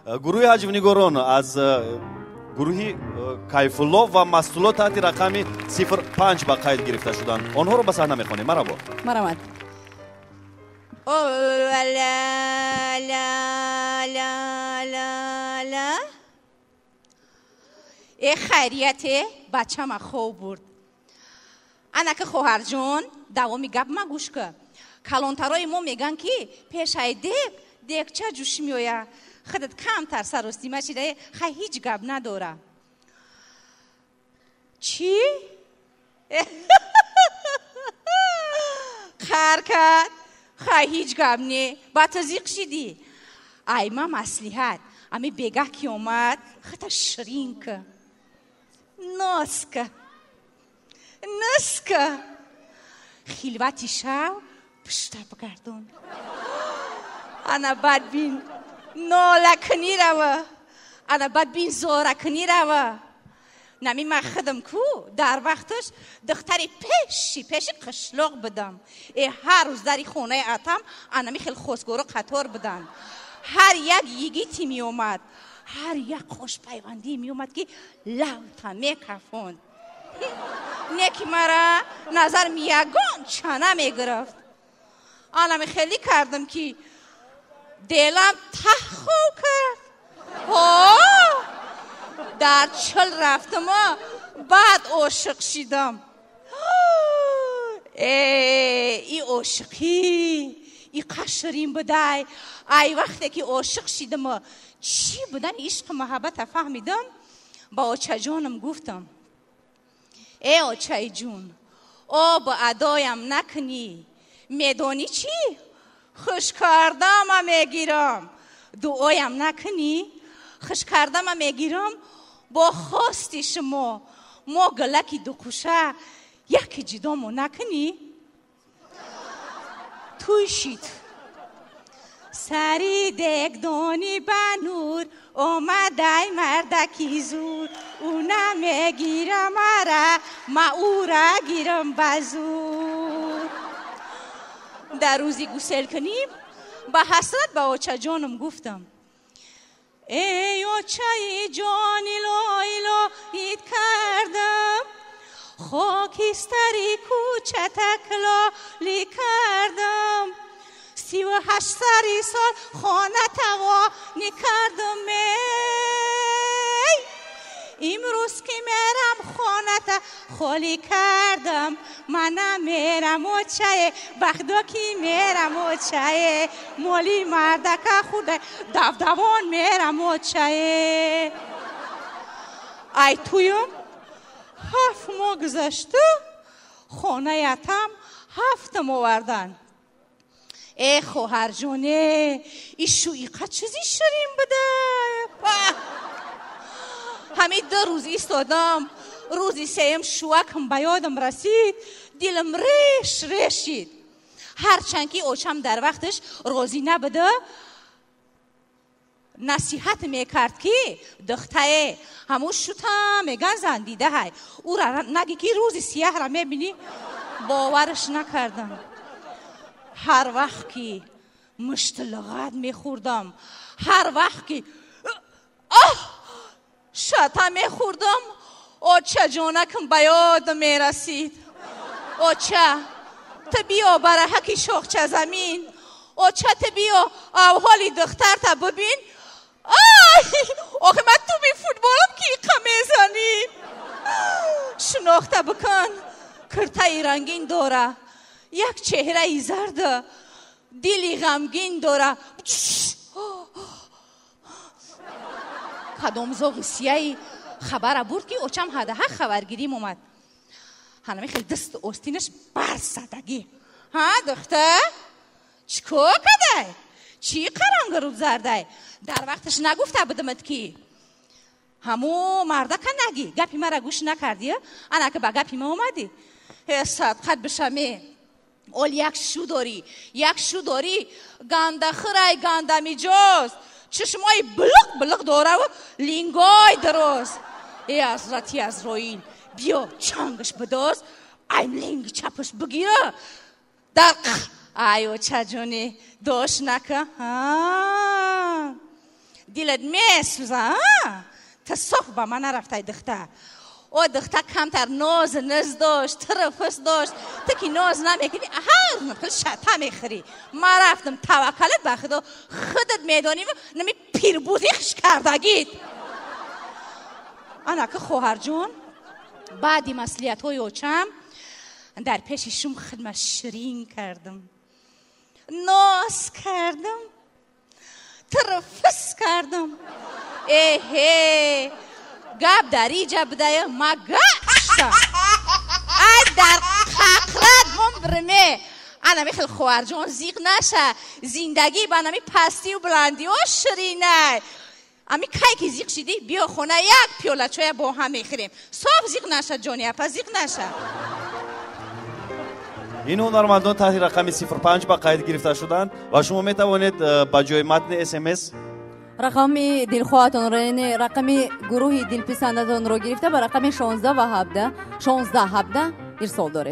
Гурӯҳи ҳаҷвнигорон аз гурӯҳи Кайфулло ва Мастулло таҳти рақами 05 ба қайд гирифта шуданд. Онҳоро ба саҳна мехонем. Марҳабо. Марҳамат. О ла ла ла ла ла. Э хайрияте, бачама хоб бурд. Анака хоҳарҷон, давоми гап ма гӯш ка. Калонтарои мо меган ки пешаи дег дегча ҷӯш меоя. Худат камтар саростима шидае, хай ҳеҷ гап надора. Чӣ? Қар кард? Хай ҳеҷ гап не. Ба ту зиқ шидӣ. Ай ма маслиҳат. Ами бегаҳ ки омад, хата ширин ка. Носка. Носка. Хилвати шав пушта бигардон. Ана бадбин нолакунӣ рава. Ана бадбин зоракунӣ рава. Нами ма худам ку дар вақташ духтари пеши пеши қишлоқ будам. Э ҳар рӯз дари хонаи атам анами хел хосгоро қатор буданд. Ҳар як йигити меомад, ҳар як хошпайвандӣ меомад ки лавта мекафонд. Не ки мара назарм ягон чана мегирифт. Анами хеле кардам ки делам таҳ хов кард. Ҳо! Дар чил рафтама баъд ошиқ шидам. Э, и ошиқӣ и қашрин будай. Ай вақте ки ошиқ шидама чӣ будани ишқу маҳаббата фаҳмидам, ба очаҷонам гуфтам: э очаи ҷун, об адоям накунӣ, медонӣ чӣ? Хуш кардама мегирам. Дуоям накунӣ, хуш кардама мегирам. Бо хости шумо мо галаки дукуша яке ҷидомо накунӣ. Туй шид. Сари дегдони ба нур омадай мардаки зур. Ӯ намегира мара, ма ӯра гирам ба зур. Дар рӯзи гусел куним ба ҳасрат ба очаҷонам гуфтам: эй очаи ҷони лоилоид кардам, хокистари кӯча таклоли кардам, 38 сари сол хона тавонӣ кардам. Эй имрӯз ки мерам хоната холӣ кардам, мана мерам очае, бахдо ки мерам очае, моли мардака хурда давдавон мерам очае. Ай туюм 7 моҳ гузашта, хонаятам 7 овардан. Э хоҳарҷоне, ишу иқа чизи ширин буда. Ҳамин 2 рӯз истодам, рӯзи сеюм шувакам ба ёдам расид, дилам реш решид. Ҳарчанд ки очам дар вақташ розӣ набуда, насиҳат мекард ки духтае ҳамун шута меган зан дидаҳай, ӯра наги ки рӯзи сияҳра мебинӣ. Бовараш накардам. Ҳар вақт ки мушти луғат мехӯрдам, ҳар вақт ки оҳ шата мехӯрдам, очаҷонакам ба ёдам мерасид. Оча ту биё бараҳаки шохча замин, оча ту биё авҳоли духтарта бибин. Ай охи ман туби футболам ки иқа мезанӣ. Шинохта бикун, киртаи рангин дора, як чеҳраи зарда, дили ғамгин дора. Кадом зоғи сияи хабара бурд ки очам ҳадаҳа хабаргирим омад. Ҳанами хел дасту остинаш барсадагӣ. Ҳа духта, чӣ кор кадай? Чӣ қарангарӯб зардай? Дар вақташ нагуфта будамад ки ҳаму мардака наги, гапи мара гӯш накардӣ, анака ба гапи ма омадӣ. Э садқат бишаме. Ол як шу дорӣ, як шу дорӣ, гандахирай гандамиҷоз, чашмои булуқ булуқ дораву лингой дароз. Э ҳазрати Азроил, биё чангаш бидоз, ай линги чапаш бигира. Дар ай очаҷоне, дош нака. Дилат месӯза, та соф ба ман нарафтай духта. О, духта камтар ноз низ дошт, тиру фис дошт. Ту ки ноз намекунӣ, ҳар хел шата мехӯрӣ. Ман рафтам, таваккалат ба худо, худат медонӣ, нами пирбузӣ хушкардагит. Анака, хоҳарҷон, баъди маслиҳатҳои очам дар пеши шум хидмат ширин кардам, ноз кардам, тиру фис кардам. Эҳе, гап дар иҷа будая, ма гаштам, ай дар қақрат мумбриме. Анами хел, хоҳарҷон, зиқ наша. Зиндагӣ ба нами пастию баландиҳо ширинай. Ами кай ки зиқ шидӣ, биё хона, як пиёла чоя бо ҳам мехӯрем. Соф зиқ наша, ҷони апа, зиқ наша. Ин ҳунармандон таҳти рақами 05 ба қайд гирифта шуданд ва шумо метавонед ба ҷои матни СМС рақами дилхоҳатонро, яъне рақами гурӯҳи дилписандатонро гирифта, ба рақами 16 ва 17 16 17 ирсол доред.